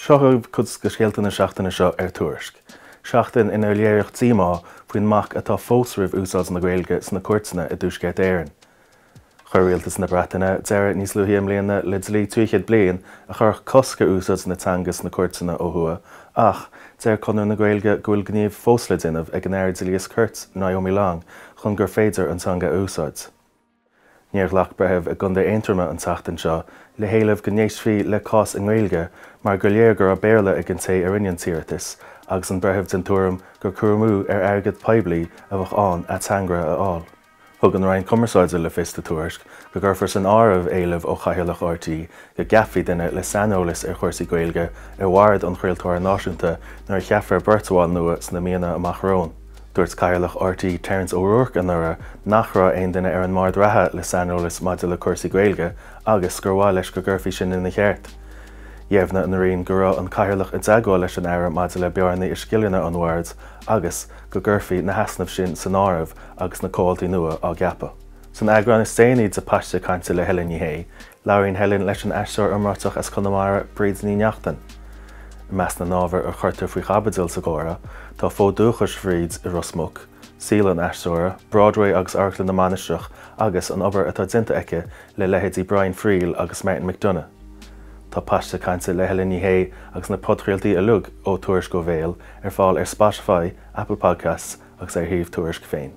Seo chugaibh cuid de scéalta na seachtaine seo ar Tuairisc. Seachtain inar léiríodh díomá faoin mbac atá fós roimh úsáid na Gaeilge sna cúirteanna i dTuaisceart Éireann. Chuir Rialtas na Breataine deireadh níos luaithe i mbliana le dlí 300 bliain a chuirfeadh cosc ar úsáid na teanga sna cúirteanna ó thuaidh ach deir Conradh na Gaeilge go bhfuil gníomh fós le déanamh ag an Aire Dlí is Cirt, Naomi Long, chun gur féidir an teanga a úsáid. Níor ghlac breitheamh i gContae Aontroma an tseachtain seo le héileamh go n-éistfí le cás i nGaeilge mar gur léir go raibh Béarla ag an té a rinne an t-iarratas agus an breitheamh den tuairim gur cur amú ar airgead poiblí a bheadh ann ateangaire a fháil. Thug an Roinn Cumarsáide le fios do Tuairisc go gcuirfear san áireamh éileamh ó Chathaoirleach RTÉ go gceapfaí duine le saineolas ar chúrsaí Gaeilge ar bhord an chraoltóra náisiúnta nuair a cheapfar beirt bhall nua sna míonna amach romhainn. Dúirt Cathaoirleach RTÉ Terence O'Rourke anuraidh nach raibh aon duine ar an mbord reatha le saineolas maidir le cúrsaí Gaeilge agus gur mhaith leis go gcuirfí sin ina cheart. Dheimhnigh an Roinn go raibh an Cathaoirleach i dteagmháil leis an Aire maidir le bearnaí i scileanna an bhoird agus go gcuirfí na heasnaimh sin san áireamh agus na comhaltaí nua á gceapadh. San eagrán is déanaí de Paiste Cainte le Helen Ní Shé, Labhraíonn Helen leis an aisteoir iomráiteach as Conamara, Bríd Ní Neachtain. I measc na n-ábhar a chuirtear faoi chaibidil sa gcomhrá, tá fód dúchais Bhríd i Ros Muc, saol an aisteora, Broadway agus Amharclann na Mainistreach agus an obair atá déanta aici le leithéidí Brian Friel agus Martin McDonagh. Tá Paiste Cainte le Helen Ní Shé agus na podchraoltaí uilig ó Tuairisc ó Bhéal ar fáil ar Spotify, Apple Podcasts agus ar shuíomh Tuairisc féin.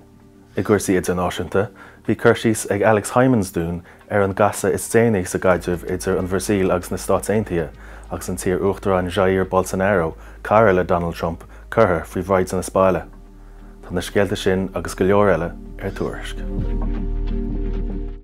I gcúrsaí idirnáisiúnta, bhí cur síos ag Alex Hijmans dúinn ar an gcasadh is déanaí sa gcaidreamh idir an Bhrasaíl agus na Stáit Aontaithe agus an t-iar-uachtarán Jair Bolsonaro, cara le Donald Trump, curtha faoi bhraighdeanas baile. Tá na scéalta sin agus go leor eile ar Tuairisc.